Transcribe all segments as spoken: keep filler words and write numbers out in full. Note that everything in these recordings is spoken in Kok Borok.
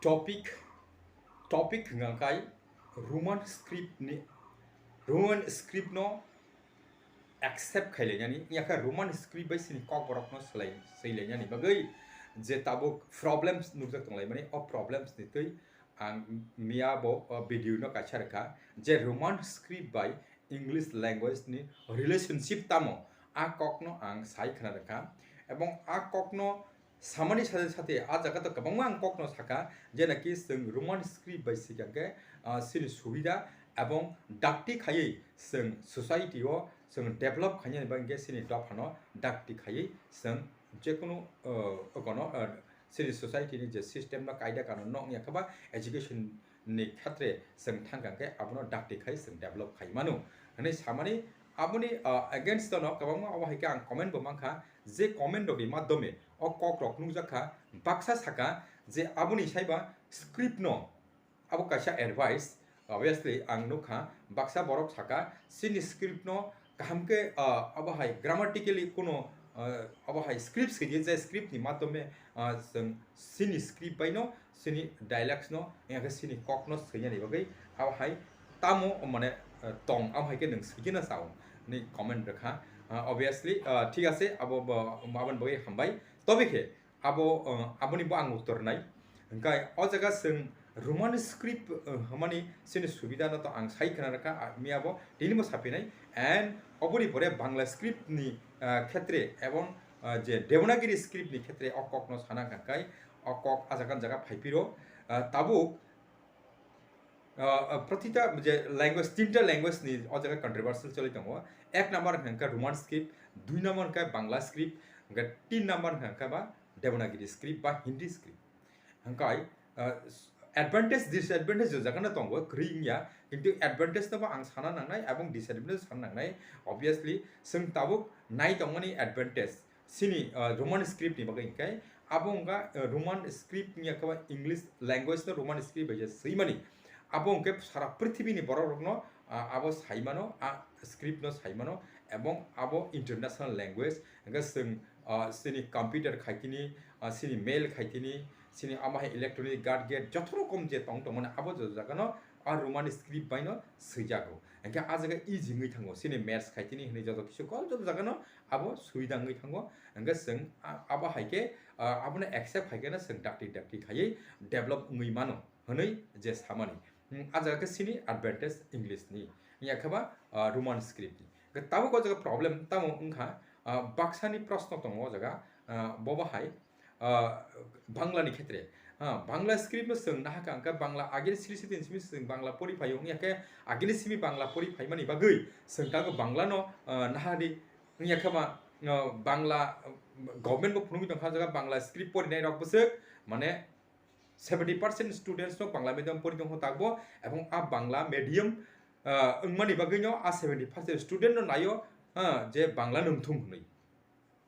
Topic, topic hwnka kai Roman script ni, Roman script no accept khailainani, yakha Roman script bai sini kokborok no swlai, swilainani bagwi je tabuk problems nukjak tonglaimani, o problems ni twi ang miya bo, o video no kaisa rwkha je Roman script bai English language ni relationship tamo, a kok no ang sai khna rwkha, ebong a kok no samani sate sate a jaga to kwbangma ang kokno saka, je naki chwng Roman script bai sika khe, ah, chini subida ebong dakti khaiwi chwng society o chwng develop khainani bagwi khe chini dophano dakti khaiwi chwng jekunu, ah, okono, ah, chini society ni je system no kaida kanun no wngya khe ba education ni khetre chwng thangkha khe abono dakti khai chwng develop khai mano hwnwi samani aboni, ah, against no kwbangma abo hai khe ang comment bo mankha. Je comment rokni madhyome o kok rok nukjak kha, baksa saka je aboni saiba script no, abo kaisa advice, obviously ang nukha, baksa borok saka chini script no kaham khe, ah, abo hai grammatically kuno, ah, abo hai script sidi je script ni madhyome, ah, chwng chini script bai no chini dialects no, wngya khe chini kok no swinani bagwi abo hai tamo mane, ah, tong, abo hai khe nwng swigina sao ni comment rwkha. Ah, obviously, ah, thik ase, abo bo, aboni bagwi hambai. Tobe khe abo, ah, aboni bo ang uttor nai. Hwnkhe o jaga chwng Roman script, ah, hwnmani chini subida no to ang sai khna rwkha, ah, miya bo tini bo sapinai. And oboni pore Bangla script ni, ah, khetre ebong, ah, je Devanagiri script ni khetre o kok no sana kha kai o kok a jaga jaga phai phiro, ah, tabuk, ah, ah, protita je language, tinta language ni o jaga controversial choli tongo. Ek number hwnkha Roman script, dui number hwnkha Bangla script, hwnkha tin number hwnkha ba Devanagiri script ba Hindi script. Hwnkha, ah, advantage, disadvantage o jaga no tongo, kwrwi wngya, kintu advantage no bo ang sana nangnai, ebong disadvantage sana nangnai. Obviously, chwng tabuk nai tongmani advantage. Chini, ah, Roman script ni bagwi hwnkhe abo wngkha, ah, Roman script wngya khe ba English language no Roman script bai je swimani. Abo hwnkhe sara prithibini borok rokno, ah, abo saimano, ah, script no saimano, ebong abo international language. Hwnkhe chwng, ah, chini computer khaitini, ah, chini mail khaitini, chini amo hai electronic gadget joto rokom je tong tongmani abo joto jagano a Roman script bai no swijago. Hwnkhe a jaga easy wngwi thango, chini maths khaitini hwnwi joto kisu kol joto jagano abo suida wngwi thango. Hwnkhe chwng a-, abo hai khe, ah, abono accept hai kheno chwng dakti dakti khaiwi develop wngwi mano hwnwi je samani. Hmm, a jaga khe chini advantage English ni, wngya khe ba, ah, Roman script ni. Hwnkhe tabuk o jaga problem tamo wngkha, ah, baksani proshno tongo o jaga, ah, bobo hai, ah, Bangla ni khetre. Ah, Bangla script no chwng nahakha hwnkhe Bangla agini siri siri simi chwng Bangla pori phaio, wngya khe agini simi Bangla pori phaimani bagwi chwng tabuk Bangla no, ah, nahadi, wngya khe ma, ah, Bangla, ah, government bo phunugwi tongkha o jaga Bangla script porinai rok bwswk mane seventy percent students no Bangla medium pori tongkha tabuk, ebong a Bangla medium, ah, wngmani bagwi no a seventy percent student no naio, ah, je Bangla nungthung hwnwi.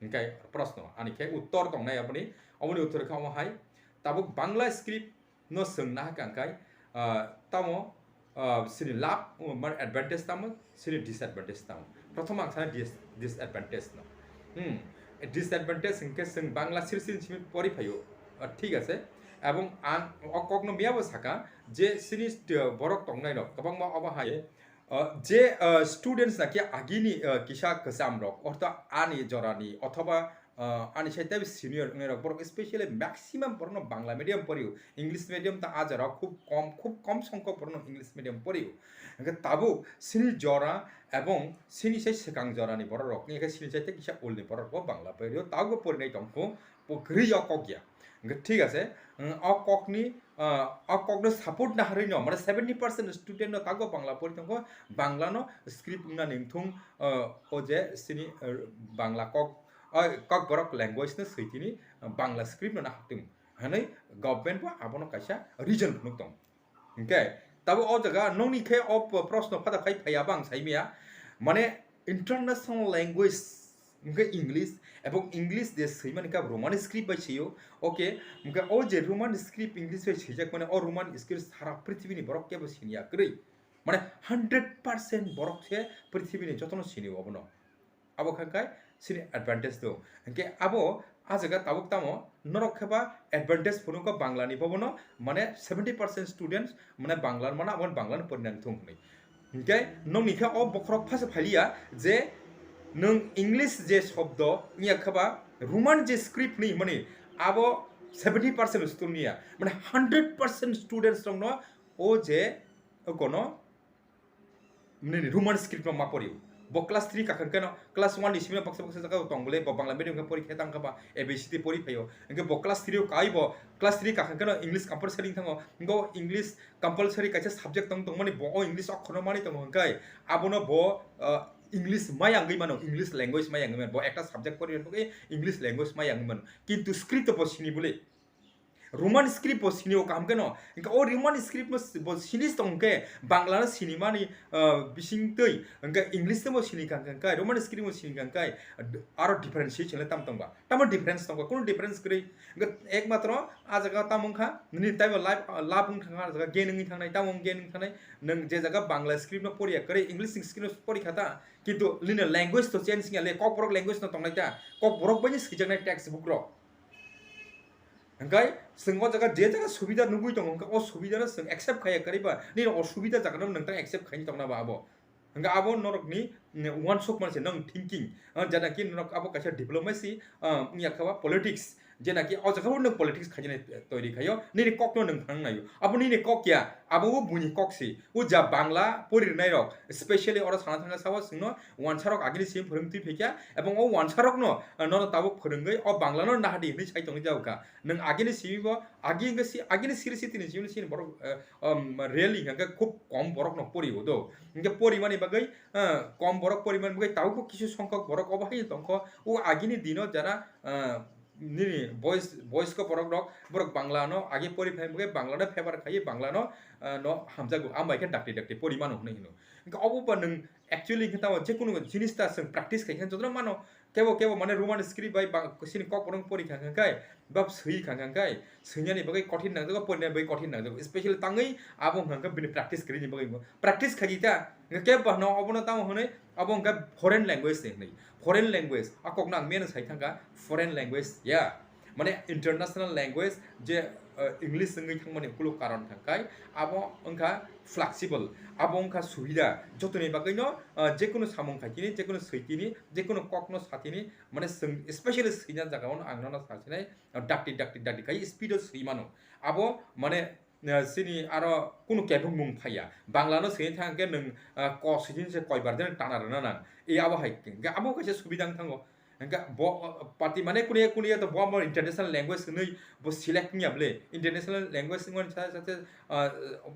Hwnkhe proshno, ani khe uttor tongnai aboni, aboni uttor khe omo hai, tabuk Bangla script no chwng nahakha hwnkhe, ah, tamo, ah, chini lab, um, mane advantage tamo, chini disadvantage tamo. Prothom ang sana dis-, disadvantage no. Hmm, disadvantage hwnkhe chwng Bangla siri siri simi pori phaio, ah, thik ase. Ebong ang o kokno miyabo saka je chini, ah, borok tongnai rok kwbangma obo hai, ah, je, ah, students naki agini, ah, kisa kwcham rok, ortho ani jorani othoba, ah, ani sai tei senior wngnairok, borok specially maximum borokno Bangla medium porio, English medium ta a jorao khub kom, khub kom songkho borokno English medium porio. Hwnkhe tabuk chini jora ebong chini sai swkang jorani bororok, hwnkhe chini sai tei kisa ulni bororok bo Bangla porio, tabukbo porinai tongkho, bo kwrwi o kok ya. Hwnkhe thik ase, mm, o kokni, ah, o kokno support naharwi no, mane seventy percent student no tabukbo Bangla pori tongkho, Bangla no script wngna nengthung, ah, o je chini, ah, Bangla kok, ah, kokborok language no swi tini, ah, Bangla script no nahaktung hwnwi government bo abono kaisa reason phunuk tong. Hwnkhe tabuk o jaga nokni khe o p-, proshno phada phai phaiya bang saimaya, mane international language hwnkhe English, ebong English je swimani khe Roman script bai swio, okay, hwnkhe o je Roman script English bai swijak mane o Roman script sara prithibini borok kebo siniya kwrwi, mane hundred percent borok se prithibini jotono sinio obono. Abo kha khe chini advantage do. Hwnkhe abo A jaga tabuk tamo norok khe ba advantage phunukgo Bangla ni, bobono mane seventy percent students mane Bangla mano, abo Bangla ni porinani thung hwnwi. Hinkhe nokni khe o bokhorok phasa phailiya je nwng English je shobdo wngya khe ba Roman je script hwnwi hwnmani abo seventy percent student ya, mane hundred percent students rokno o je kono nini Roman script no ma pori. Bo class three kakhang keno class one ni simi baksa baksa jaga tong bole, bo Bangla medium khe pori khe tang kha ba A B C D pori phaio. Hinkhe bo class three o kai bo class three kakhang keno English compulsory thango. Hinkhe English compulsory kaisa subject tong tongmani bo o English okhorno mani tongo hinkhe abono bo, uh, English maya wngwi mano, English language maya wngwi mano. Bo ekta subject pori bagwi English language maya wngwi mano. Kintu script bo sini bole. Roman script bo sini o kaham keno. Hinkhe o Roman script no s-, bo sini tong khe Bangla no sini mani, uh, bising twi. Hinkhe English no bo sini kang kang kai, Roman script bo sini kang kai. Aro differentiation le tam tong ba. Tamo difference tong ba. Kono difference kwrwi. Hinkhe ekmatro a jaga tamo wngkha. Nini taibo life, uh, lab wng thang a jaga gain wngwi thangnai. Tamo gain wng thangnai. Nwng je jaga Bangla script no poriya kwrwi, English script no pori kha ta. Kintu nini language to change wngya le. Kokborok language no tongnai ta. Kokborok bai ni swijaknai textbook rok. Hingkai chwng o jaga je jaga subida nugwi tongo, hingka o subida no chwng accept khaiya kwrwi ba, nini osubida jaga no nwng ta accept khaini tongna ba abo. Hingka abo norok ni, mm, uansuk manse nwng thinking, ah, jena ki norok abo kaisa diplomacy, ah, wngya kha ba politics, jena ki o jaga o nwng politics khainani toiri khaio, nini kok no nwng phang naio. Abo nini kok ya, abo o buini kok si. O ja Bangla pori rwnai rok, specially oro sana thangna sao chwngno uansarok agini simi phwrwng twi phaikha, ebong o uansarokno, ah, nono tabuk phwrwngwi o Banglano nahadi hwnwi sai tongwi jago kha. Nwng agini simi bo, agi wngkha si, agini siri si tini simi sini borok, eh, um, really hwnkhe khub kom borokno pori o do. Hwnkhe porimani bagwi, eh, kom borok porimani bagwi tabukbo kisu songkhok borok obo hai tongkho. O agini dino jara, eh, nini boys, boys ko borok rok, borok Bangla no agi pori phai bagwi Bangla no favor khai, Bangla no, eh, no hamjago, ambai khe dakti dakti pori mano hwnwi hino. Hwnkhe obo ba nwng actually hwnkhe tamo jekunu jinis ta chwng practice khai khe jotono mano, kebo kebo mane Roman script bai bang sini kok borok pori kha kha khai, ba swi kha kha khai, swinani bagwi kothin nangjago, porinani bagwi kothin nangjago, specially tangwi abo hwnkha khe bini practice kwrwini bagwi bo. Practice khai ta, hwnkhe kebo no obono tamo hwnwi, abo hwnkha foreign language ni hwnwi. Foreign language, a kokno ang meno sai thangkha, foreign language, ya. Mane international language je, uh, English wngwi thangmani ukuluk karon thangkhai, abo wngkha flexible, abo wngkha subida, jotoni bagwino, uh, jekunu samung khaitini, jekunu switini, jekunu kokno satini, mane chwng specially swina jagao ang nono sasinai, uh, dakti, dakti, dakti khai speed o swi mano. Abo mane ah, chini aro kunu kebengmung phaiya. Bangla no sini thang khe nwng, ah, ko sijin se koibar jani tana rwna nang. E abo hai khe, hwnkhe abo kaisa subida wng thango. Hwnkhe bo, ah, party mane kuniya kuniya to bo amo international language hwnwi bo select wngya bwle. International language wngmani sa sa, ah,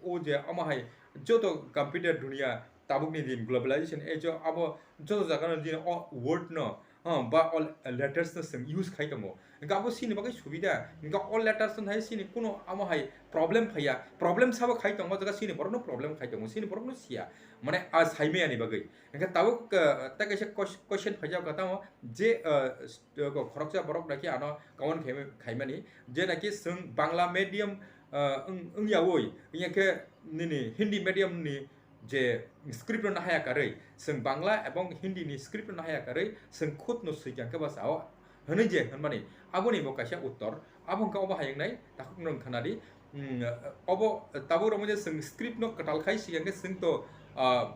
o je amo hai joto computer dunia tabukni din globalization age o abo joto jagano din o word no, ha, ba o letters no chwng use khai tongo. Hwnkhe abo chini bagwi subida. Hwnkhe o letters no hai chini kuno amo hai problem phaiya. Problem sabo khai tongo, jaga chini borokno problem khai tongo, chini borokno siya. Mane a saimaya ni bagwi. Hwnkhe tabuk, ah, tei kaisa ques-, question phaijak kha tamo je, ah, s-, khoroksa borok naki ano comment khai-, khaimani je naki chwng Bangla medium, ah, wng-, wngyawi, wngya khe nini Hindi medium ni je script no nahaya karwi, chwng Bangla ebong Hindi ni script no nahaya karwi, chwng khud no swi kha khe ba sao, hwnwi je hwnmani, aboni bo kaisa uttor, abo hwnkha obo hai wngnai, takhuk no wngkha nadi, mm, obo tabuk rwmani je chwng script no kwtal khai swi kha khe chwng to, ah,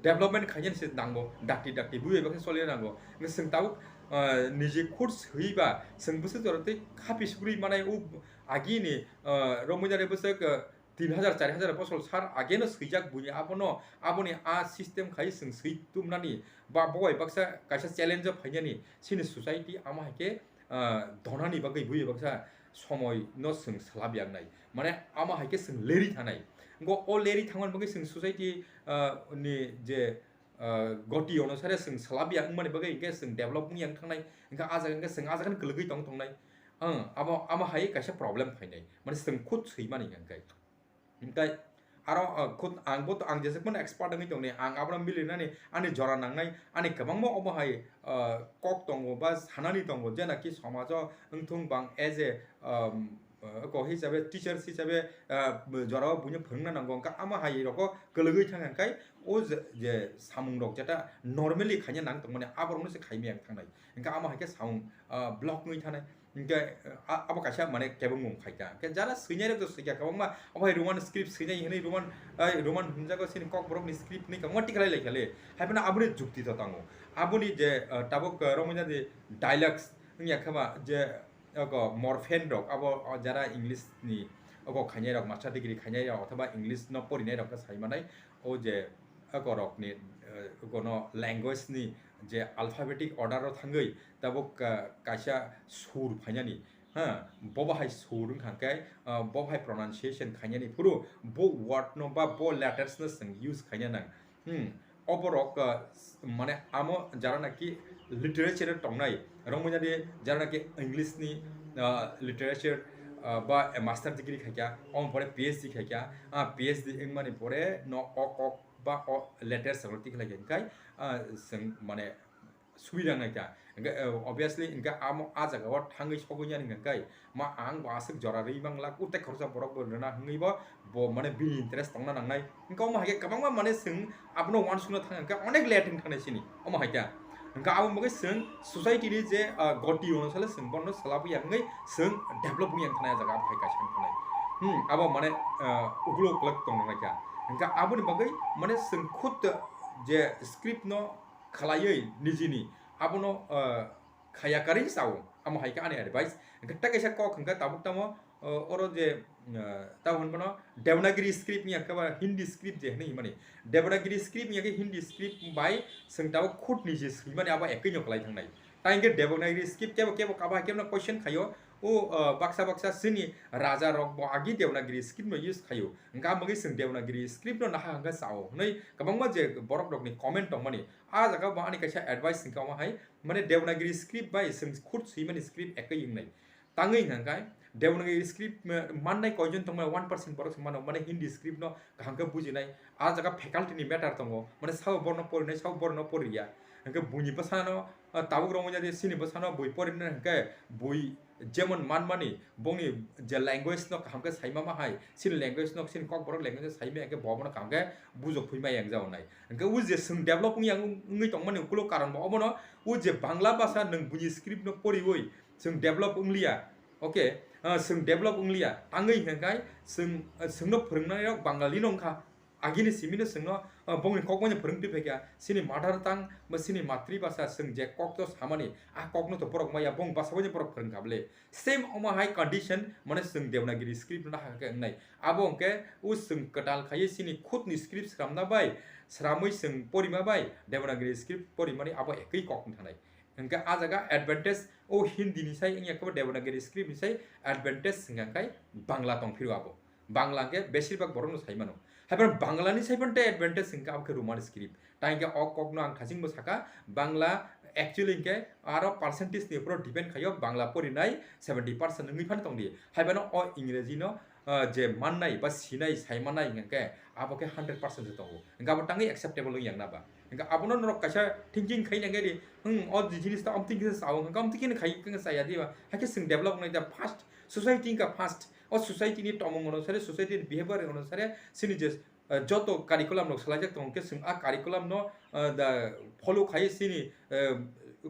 development khainani se nango, dakti dakti bui bai bakhe solina nango, hwnkhe chwng tabuk, ah, niji khud swi ba, chwng bwswk jora tei khapi sugri manai o agini, ah, romwi nani bwswk, ah, tin hajar, char hajar bosor sar ageno swijak buini abono, aboni a system khai chwng swi tumnani ba bo bai baksa kaisa challenge o phainani chini society amo hai khe, ah, donani bagwi bui baksa somoi no chwng salab yaknai. Mane amo hai khe chwng leri thanai. Go o leri thangmani bagwi chwng society, ah, ni je, ah, goti onusare chwng salab ya wngmani bagwi hwnkhe chwng develop wngya wng thangnai. Hwnkhe a jaga hwnkhe chwng a jaga ni kwlwgwi tong tongnai. Ang abo, amo hai kaisa problem phainai. Mane chwng khud swimani hwnkhe. Hwnkhe aro, ah, khud ang bo to, ang jesuk mano expert wngwi tongni, ang abono milinani ani jora nangnai, ani kwbangma omo hai, ah, kok tongo ba sanani tongo, je naki somajo wngthung bang as a, um, ah, ko hisabe, teachers hisabe, ah, jorao buino phwrwngna nango, hwnkhe amo hai rokho kwlwgwi thang hwnkhe o je, je samung rok jeta normally khaina nang tongmani aborokno se khaimaya wng thangnai, hwnkhe amo hai khe samung, ah, block wngwi thanai. Hwnkhe, ah, abo kaisa mane kebengmung phaikha. Hwnkhe jara swinai rok to swikha kwbangma, abo hai Roman script swinai hwnwi Roman, ah, Roman hwnjago chini kokborokni script hwnwi kwbangma tikhlai laikha le. Haiphano aboni jukti to tongo. Aboni je, ah, tabuk, ah, romwi jadi dialects wngya khe ba je, oko morpheme rok, abo, o jara English ni oko khainai rok, master degree khainai rok, othoba English no porinai rok khe sai manai, o je oko rok ni, eh, oko no language ni je alphabetic order o thangwi tabuk ka-, kaisa sur phainani, ha, bo bahai sur wngkha khe, ah, bo bahai pronunciation khainani phuru bo word no ba bo letters no chwng use khaina nang. Hmm, oborok, ah, s-, mane amo jara naki literature tongnai, romwi jadi jara naki English ni, ah, literature, ah, ba master degree khaikha, omo pore P H D khaikha, ah, P H D wngmani pore no o kok ba o letters rok tikhlai kha, hwnkhe, ah, chwng mane subida wngkha. Hwnkhe, eh, obviously, hwnkhe amo ah jaga o thangwi sogwi yani hwnkhe, ma ang bo aswk jora rwi mangla, kute khoroksa borok bo rwna hwnwi bo, bo mane bini interest tongna nangnai. Hwnkhe omo hai khe kwbangma mane chwng abono uansukna thang hwnkhe onek late wng thangnai sini, omo hai khe. Hwnkhe abo bagwi chwng society ni je, ah, goti ono sale chwng bono salabwi ya hwnwi chwng develop wngya wng thangnai ah jaga abo hai kaisa wng thangnai. Hmm, abo mane, ah, ukulok kwlwk tong nangnai kha. Hwnkhe aboni bagwi mane chwng khud je script no khlaiwi nijini abono, ah, khaya karwi sao, amo hai khe ani advice. Hwnkhe tei kaisa kok hwnkhe tabuk tamo, ah, oro je, ah, tamo hwnmano Devanagiri script ni hwnkhe ba Hindi script je hwnwi himani. Devanagiri script ni hwnkhe Hindi script bai chwng tabuk khud niji swimani abo ekwi no kwlai thangnai. Tai hwnkhe Devanagiri script kebo kebo kabo hai khe no question khaio, o, ah, baksa baksa chini raja rok bo agi Devanagiri script no use khaio. Hwnkhe amo bagwi chwng Devanagiri script no naha hwnkhe sao hwnwi kwbangma je borok rokni comment tongmani. Ah jaga bo ani kaisa advice hwnkhe omo hai, mane Devanagiri script bai chwng khud swimani script ekwi wngnai. Tangwi hwnkhe Devanagiri script, eh, mannai koijon tongmani one percent borok se mano, mane Hindi script no kaham khe bujinai. Ah jaga faculty ni matter tongo, mane sabo borno porinai, sabo borno poriya. Hwnkhe buini bwsano, ah, tabuk romwi jadi chini bwsano bui porinai hwnkhe bui jemon manmani bongni je language no kaham khe saima ma hai, chini language no, chini kokborok language no saima hwnkhe bo abono kaham khe bujok phoi ma yang jao nai. Hwnkhe o je chwng develop wng yang wngwi tongmani ukulok karon bo obono, o je Bangla bhasha nwng buini script no poriwi chwng develop wngliya, okay, ah, chwng develop wngliya, tangwi hwnkhe chwng, ah, chwngno phwrwngnai rok Bangali no wngkha. Agini simino chwngno, ah, bongni kokmani phwrwngtwi phaikha, chini mother tongue ba chini matri bhasha chwng je kokto samani, ah kokno to borok maya, bong basa baino borok phwrwngkha bwle. Same omo hai condition, mane chwng Devanagiri script no hakhe wngnai. Abo hwnkhe o chwng kwtal khaiwi chini khutni script sramna bai, sramwi chwng porima bai, Devanagiri script porimani abo ekwi kok wng thangnai. Hwnkhe ah jaga advantage o Hindi ni sai wngya khe bo Devanagiri script ni sai advantage hwnkha khe Bangla tongphiro abo. Bangla hwnkhe besir bak borok no sai mano. Haiphano Bangla ni sai phano tei advantage hwnkhe abo khe Roman script. Tai hwnkhe o kok no ang thaching bo saka, Bangla actually hwnkhe aro percentage ni upor depend khaio, Bangla porinai seventy percent wngwi phano tongdi. Haiphano o Ingreji no, ah, je mannai ba sinai, sai mannai hwnkhe abo khe hundred percent se tongo. Hwnkhe abo tangwi acceptable wngya na ba? Hwnkhe abono norok kaisa thinking khai nangya di, hmm, o jinis ta omtwi khe sao, hwnkhe omtwi khe khai, khai chaya di ba? Hakhe chwng develop wngnai da first, society wngkha first. O society ni tongmung onusare, society ni behavior onusare, chini je, eh, joto curriculum rok salaijak tongo, hwnkhe chwng a curriculum no, eh, da follow khai chini, eh,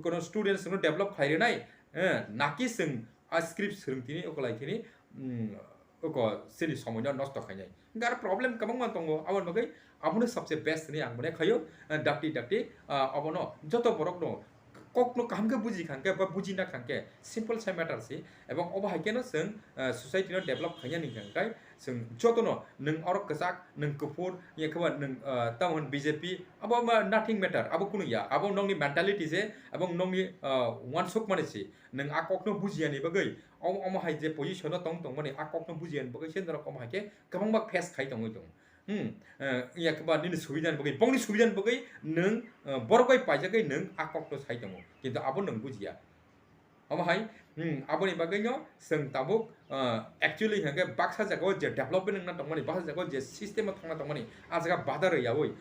kono students no develop khai rinai, eh, naki chwng a script swrwng tini, okolai tini, mm, oko chini somoi no nosto khainai. Hwnkhe aro problem kwbangma tongo, aboni bagwi abono sabse best hinwi ang mone khaio, eh, dakti dakti, ah, abono joto borok no kokno kaham khe buji kha hwnkhe ba buji na kha hwnkhe simple se matter se, ebong obo hai kheno chwng, ah, society no develop khaina ni hwnkhe chwng jotono nwng oro kwchak, nwng kuphur, ya khe ba nwng, ah, tamo hwn B J P, abo ma nothing matter, abo kunu ya, abo nokni mentality se, ebong nokni, ah, uansuk mani se, nwng a kokno bujiya ni bagwi, omo, omo hai je position o tong tongmani a kokno bujiya ni bagwi se norok omo hai khe kwbangma face khai tongwi tongo. Hmm, eh, ya khe ba nini subida ni bagwi, bongni subida ni bagwi nwng, eh, borok bai paijagwi nwng a kokno sai tongo, kintu abo nwng bujiya. Omo hai, hmm, aboni bagwi no chwng tabuk, eh, actually hwnkhe baksa jaga o je development wngna tongmani, baksa jaga o je system o thangna tongmani, a jaga bada rwyaui,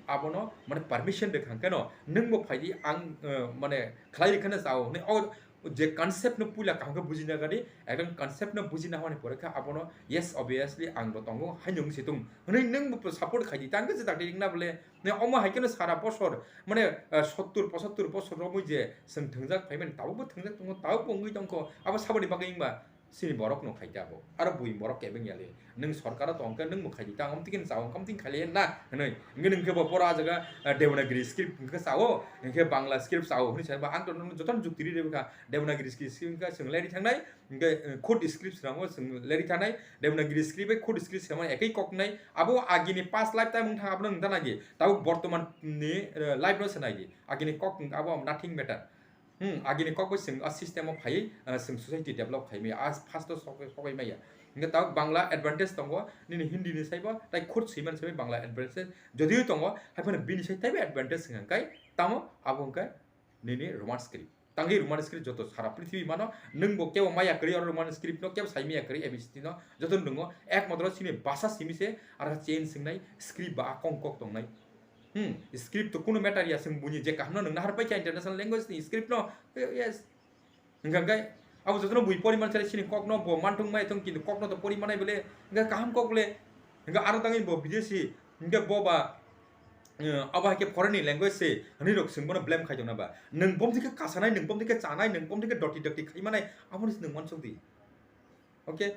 abono mane permission rwkha hwnkhe no nwng bo phaidi ang, eh, mane khlai rwkha no chao hwnwi o Je concept no puila kaham khe bujina gadi, ekdom concept no bujina hwnwi pore khe abono, yes, obviously ang bo tongo, haino wng si tung hwnwi nwng bo support khai di, tang khe je dakti ringna bole, ne omo hai kheno sara bosor, mane, ah, sottur pochottur bosor romwi je chwng thwngjak phaimani, tabukbo thwngjak tongo, tabukbo wngwi tongkho, abo saboni bagwi wngba chini borok no khai khe abo, aro bui borok kebeng yali. Nwng sorkaro tong khe nwng bo khai di, tang omtwi khe chao, omtwi khaile na hwnwi. Hwnkhe nwng khe bo poro ah jaga, ah, Devanagiri script hwnkhe chao, hwnkhe Bangla script chao hwnwi sai ba ang to nono jotono jukti ri rwkha. Devanagiri script hwnkhe chwng leri thangnai, hwnkhe, eh, khud script swnamo chwng leri thangnai. Devanagiri script bai khud script swnamo ekoi kok nai. Abo agini past lifetime wng thang abono nwng ta nagi. Tabuk bortoman ni, eh, life no se nai di. Agini kok abo nothing matter. Hmm, agini kok bai chwng a system o phaiwi, ah, chwng society develop khai maya, a first o sok-, sogwi maya. Hwnkhe tabuk Bangla advantage tongo, nini Hindi ni saibo, tai khud swiman saibo Bangla advantage jodio tongo, haiphano bini sai taibo advantage hwnkha khe tamo abo hwnkhe nini Roman script. Tangwi Roman script joto sara prithibi mano, nwng bo kebo maya kwrwi oro Roman script no, kebo sai maya kwrwi A B C D no, joto nwng o ekmatro chini bhasha simi se, aro change wngnai script ba a kong kok tongnai. Hmm, script to kuno matter ya, chwng buini je kaham no nwng nahar pai kha international language ni script no, eh, yes. Hwnkha khe abo jotono bui pori man chale chini kok no bo manthung mai thung, kintu kok no to pori manai bole, hwnkha kaham kok bole, hwnkha aro tangwi bo bidesi, hwnkhe bo ba, eh, abo hai khe foreign ni language se, hwnwi rok chwng bono blame khai tongna ba. Nwng bomthwi khe kasanai, nwng bomthwi khe chanai, nwng bomthwi khe doti doti khai manai, aboni se nwng uansuk di. Okay?